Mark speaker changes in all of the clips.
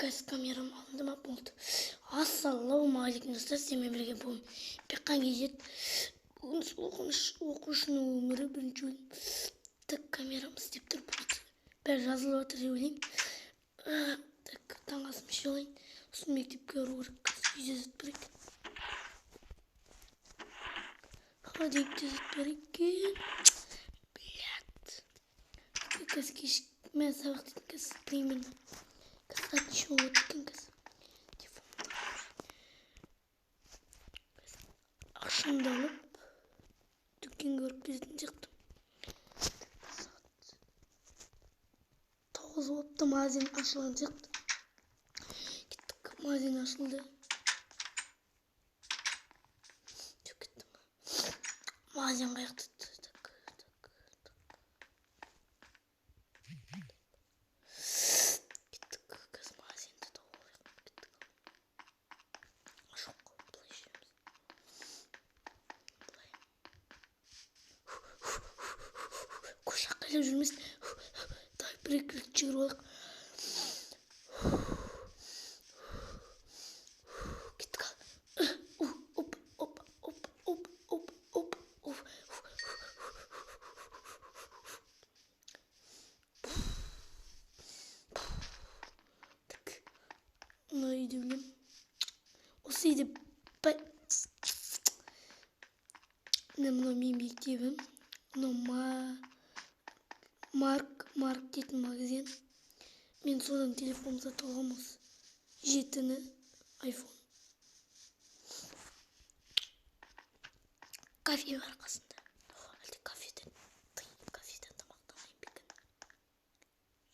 Speaker 1: Қазір камерам алынды ма, болды. Ассалаумағалейкум, достар, сіздермен бірге бүгін Бекқан KZ. Бүгін оқушының өмірі бірінші бөлім. Так, камерам істеп тұр, болды. Бәрі жазылып жатыр деп ойлаймын. Так, таңғы асымды іше алайын. Сосын мектепке бару керек. Қазір үйде зат бар екен. Холодильникте зат бар екен. Блядь. Қазір кеш мен сабақ дейтін қазір примерно. Сағат неше болып екен қазір? Ақшамды алып дүкенге барып кететін сияқтымын. Сағат 9 болыпты, магазин ашылған сияқты. Кеттік, магазин ашылды. Жоқ, кеттім. Магазин қаяқта? Так, так, так. Кеттік, қазір магазинді тауып алайық. Кеттік. Жоқ, былай жүреміз. Былай. Көш жаққа жүрмесін. Давай бір екі рет жүгіріп алайық. Кеттік ал. Оп, оп, оп, оп, оп, оп, оп. Так, мына үйді білемін. Осы үйде міне мынау менің мектебім. Мынау Марк дейтін магазин. Мен содан телефон сатып алғанмын осы. 7-ні айфон. Кафе бар қасында. Әлде кафеден, кафеден тамақтанайын ба екен?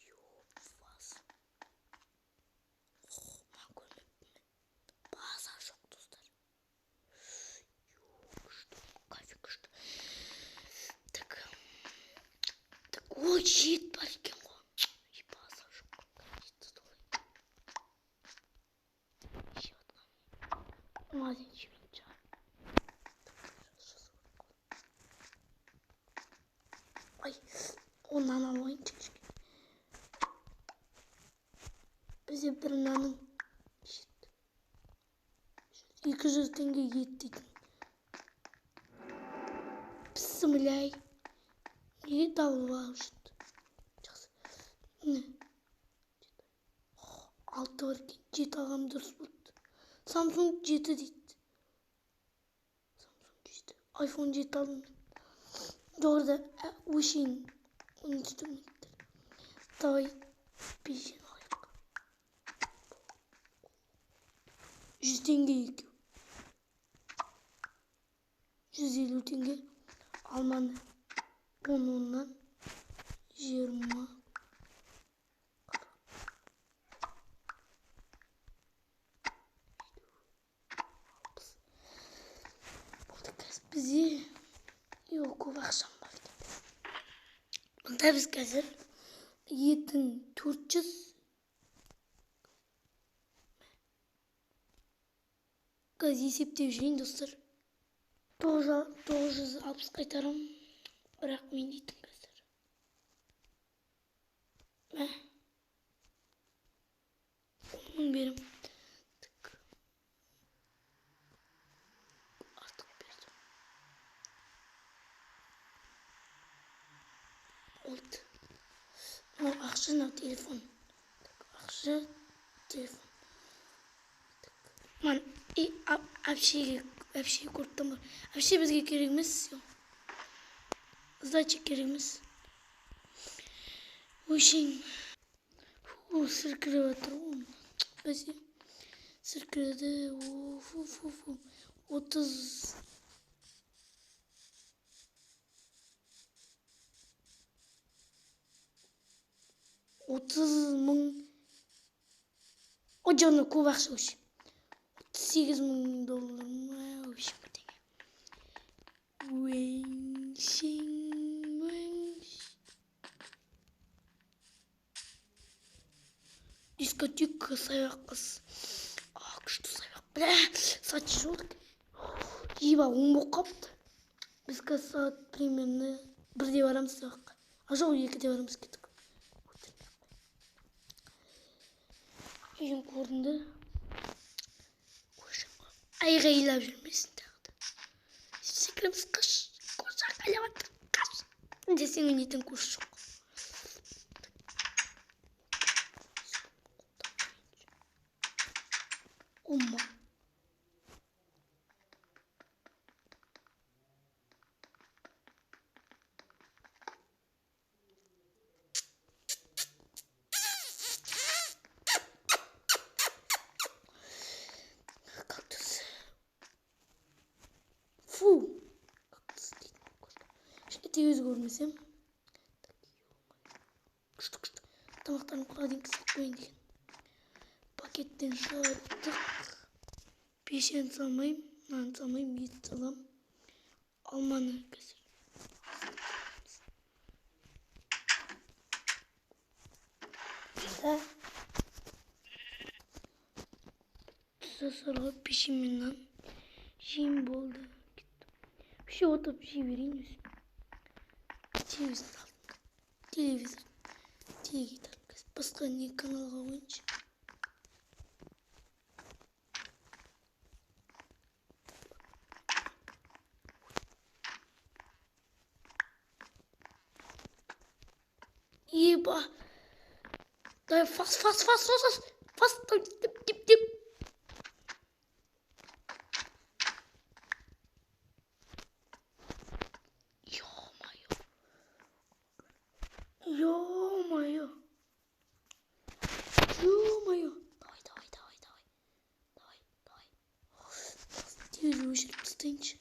Speaker 1: Ёп, вас. Маған көрмеппін мен. Базар жоқ, достар. Ё, күшті, кафе күшті. Так. Так, ой, ет бар екен ғой. И базар жоқ. Ет сатып алайын. Жеп жатқан. Магазин жемейтін шығар. Ай, о, нан алып алайыншы кішкене. Бізде бір нанның 200 теңге ет дейтін. Пісімляй. Неге дабыл бағып жүрді? Жақсы. Міне. 6 бар екен. 7 алғаным дұрыс болды. Samsung 7 дейді. Samsung 7. iPhone 7 алдым мен. Жоғарыда өшейін инструменттер. Давай печенье алайық. 100 теңге екеу. 150 теңге. Алманы он оннан жиырма. Алпыс. Болды, қазір бізде көп ақшам бар екен. Мұнда біз қазір етін 400 қазір есептеп жүрейін, достар. 960 қайтарамын. Бірақ мен дейтін қазір. Мә. 10 мың берем. Так. Артық бердім. Болды. Мынау ақша, мынау телефон. Так, ақша, телефон. Так. Ман, и, әпшеге көріп тұрмын. Әпше бізге керек емес. Сдача керек емес. Өшейін. Фу, сіркіреп жатыр ғой. Бәсе. Сіркіреді. О, фу, фу, фу. 30. 30 мың. О, жоқ, көп ақша өші. 38 мың доллар ма, өші бірдеңе. Өңшең, өңш. Дискотека, сабақ қыз. А, күшті сабақ. Бля, сағат неше болды екен? Еба, 10 болып қалыпты. Біз қазір сағат примерно 1-де барамыз сабаққа. А жоқ, 2-де барамыз, кеттік. Үйім көрінді. Айғайлап жүрмесін тағы да. Секіреміз, қаш. Көрші айғайлап жатыр, қаш. Десең ойнайтын көрші жоқ. Ома. Кактус. Фу. Кактус дейді. Кішкентай көрмесем. Күшті күшті. Тамақтарын холодильникке салып қояйын деген. Пакеттен шығардық. Пешен салмаймын, нан салмаймын, ет салам. Алманы қазір. Тұзда пешен мен нан жеймін болды. Кеттім. Вообще отырып жей берейін өзім. Телевизор алдым. Телевизор. Теледидар. Басқа не каналға қояйыншы. Еба. Давай, фас, фас, фас, фас, фас. Фас, тип, тип, тип. Ё-моё. Ё-моё. Ё-моё. Давай, давай, давай, давай. Давай, давай. Телевизор өшіріп тастайыншы.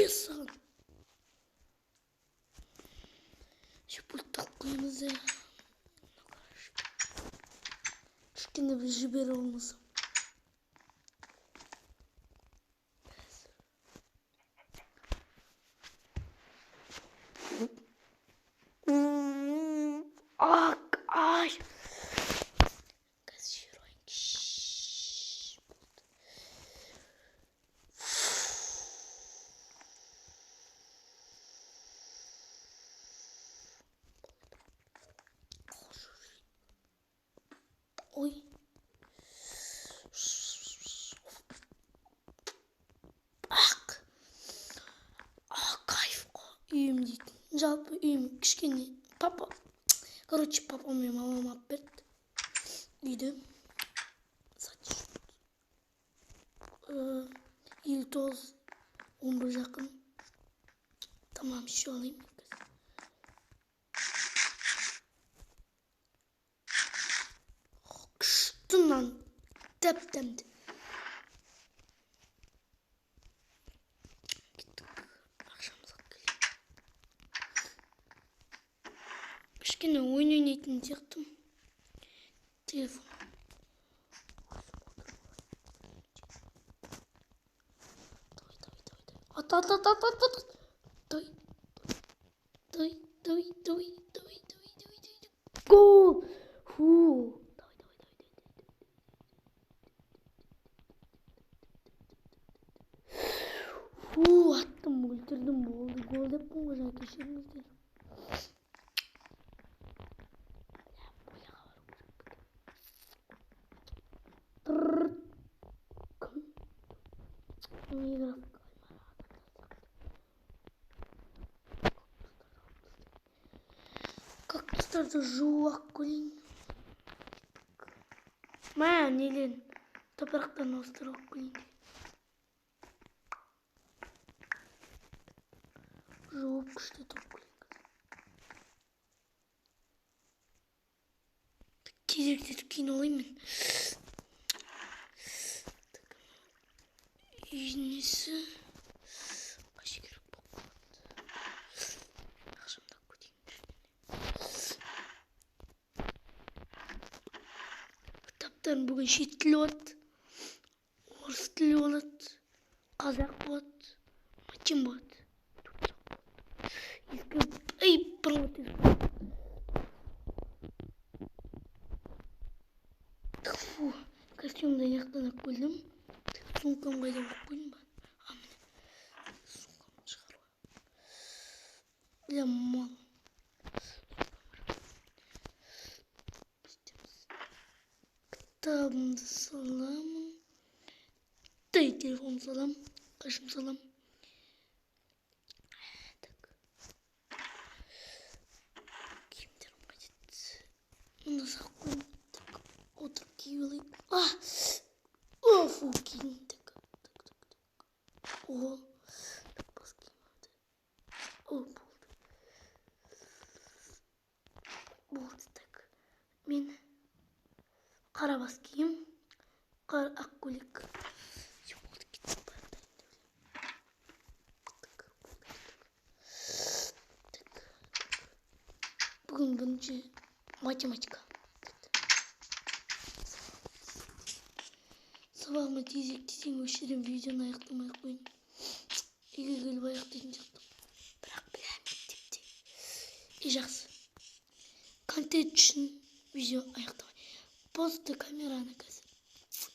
Speaker 1: Саған. Еще пультті алып қоямыз да. Кішкене бір жібере алмасам. Ак, ай. Қазір жіберіп алайын. Болды. Ой. Ақ. Ақ, кайф қой. Үйім дейтін. Жалпы үйім кішкене. Папа. Короче, папам мен мамам алып берді. Үйді. 59, 11 жақын. Тамам, ішіп алайын. Күшті нан. Тәп-тәмді. Кеттік. Ақшамызға келейік. Кішкене ойын ойнайтын сияқтымын. Телефон. Давай, давай, давай, давай. Ат, ат, ат, ат, ат, ат. Давай. Давай, давай, давай, давай, давай, давай, давай. Гол! Фу. Давай, давай, давай, давай, давай. Фу, аттым, өлтірдім, болды. Гол деппін ғой, жаңа кешіріңіздер. Кім? Кактустарды жуақ көрейін. Мә, нелен топырақтан ауыстырып көрейін. Жуып күшті топ көрейін. Тезірек киін алайын мен. Үйнесі қаш керек болып қалады. Ақшамды алып кетейін. Кітаптарым бүгін шет тілі болады, орыс тілі болады, қазақ болады, матем болады. Ескі, ай, бұрынғы. Фу, костюмді аяқтан алып келдім. Сумкам қайда, қойып қойдым ба? А, міне. Сумкамды шығарып. Бля, мал. Кітабымды саламын. Тай, телефонымды саламын. Қашым саламын. Так. Киімдерім қайда? Мұнда салып қойдым. Так, отырып киіп алайын. А! О, фу, киім. Так, так, так, так. О, так, бас киім. О, болды. Болды, так. Мен қара бас киім, қара ақ көйлек. Все, болды, кеттік, бәрі дайын. Так, болды, кеттік. Так, бүгін бірінші математика. Сабағыма тезірек тезірек өшіремін, видеоны аяқтамай ақ қояйын. Үйге келіп аяқтайтын сияқтымын. Бірақ, бля, мектепте. И жақсы. Контент үшін видео аяқтамай. Просто камераны қазір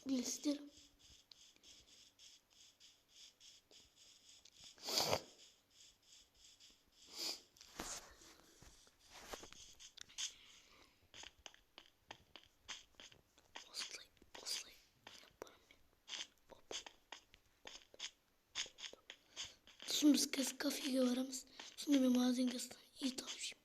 Speaker 1: білесіздер. Осылай, осылай ойнап барамын мен. Оп, оп, оп. Сосын біз қазір кафеге барамыз. Сонда мен магазинге ет алып жеймін.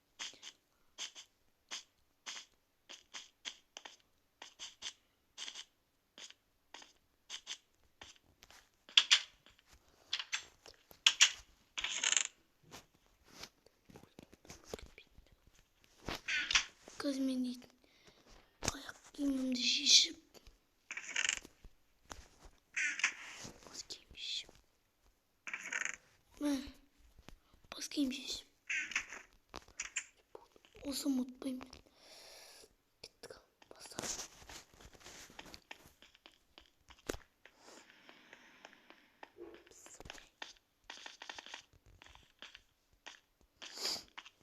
Speaker 1: Қазір мен дейтін аяқ киімімді шешіп, бас киім шешіп, мә, бас киім шешіп, осы ұмытпаймын мен. Кеттік, ал, басталды.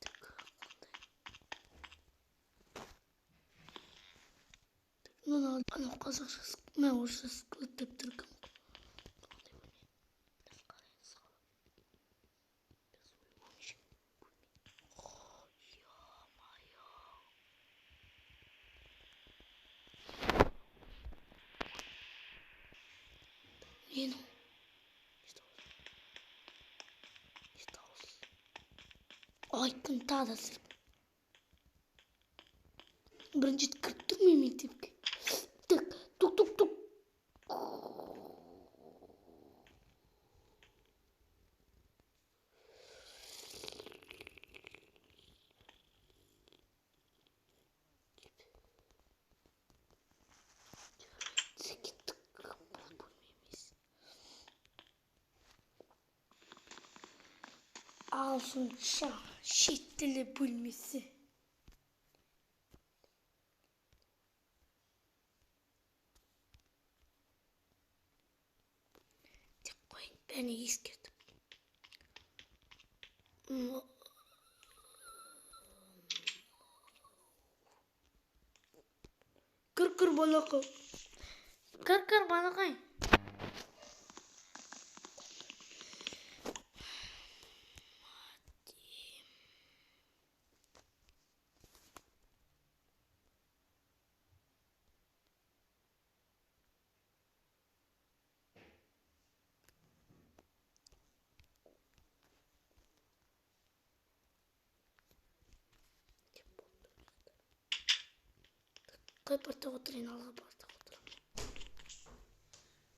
Speaker 1: Так, қандай? Мынаны анау қазақша, мә, орысша склад деп тұр екен. Қандай бөлме? Біз қараймыз. Біз өңшең бөлме. Ё-моё. Не мынау? Не дауыс? Не дауыс? Айттым, тағы да сілк. Бірінші рет кіріп тұрмын мен мектепке. Так, тук, тук, тук. Кеттік, бұл бөлме емес. Ағылшынша шет тілі бөлмесі. Деп қояйын, бәріне ескертіп. Кір, кір, балақай. Кір, кір, балақай. Қай партаға отырайын? Алға партаға.